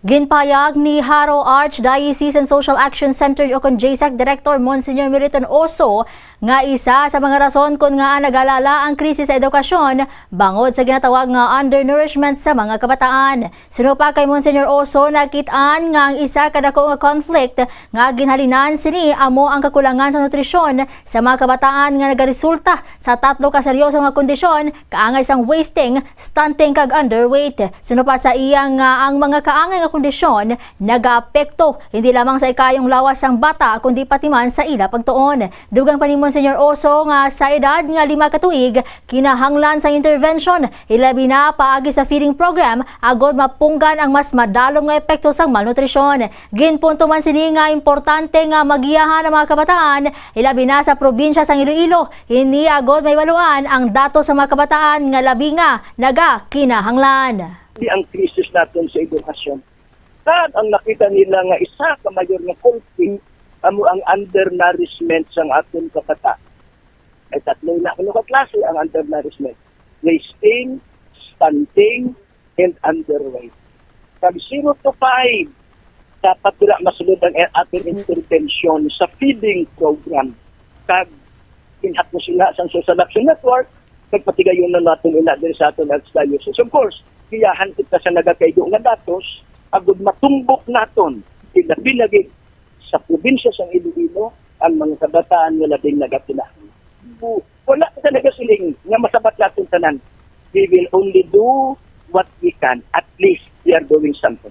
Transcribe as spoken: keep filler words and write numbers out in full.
Ginpahayag ni Jaro Archdiocesan Social Action Center o kon JSAC Director Monsignor Militon Oso nga isa sa mga rason kon ngaa nagalala ang krisis sa edukasyon bangod sa ginatawag nga undernourishment sa mga kabataan. Suno pa kay Monsignor Oso, nakit-an nga ang isa ka dako nga conflict nga ginhalinan sini amo ang kakulangan sa nutrisyon sa mga kabataan nga nagaresulta sa tatlo ka seryoso nga kondisyon, kaangay sang wasting, stunting, kag underweight. Suno pa sa iya nga ang mga kaangay nga kondisyon nagaapekto hindi lamang sa ikayong lawas sang bata kundi pati man sa ila pagtuon. Dugang pa ni Monsignor Oso nga sa edad nga lima ka tuig, kinahanglan sa intervention, ilabi na paagi sa feeding program, agod mapunggan ang mas madalom nga epekto sang malnutrisyon. Ginpunto man sini nga importante nga magiyahan ang mga kabataan, ilabi na sa probinsya sang Iloilo, ini agod mahibaluan ang datos sa mga kabataan nga labi nga nagakinahanglan. Di ang krisis naton sa edukasyon. Kag ang nakita nila nga isa ka mayor nga culprit amo ang undernourishment sang aton kabataan. May tatlo na kuno ka klase ang undernourishment: wasting, stunting, and underweight. Kag zero to five, dapat dira masulod ang aton intervention sa feeding program. Kag ginhat mo sila sang Social Action Network, nagpatigayon na naton ina diri sa aton archdiocese. Of course, giyahan kita sa nagakaigo nga datos, agud matumbok naton, ilabi na gid sa probinsya sang Iloilo, ang mga kabataan nga labing nagakinahanglan. Bu-, wala kita nagasiling nga masabat naton tanan. We will only do what we can. At least we are doing something.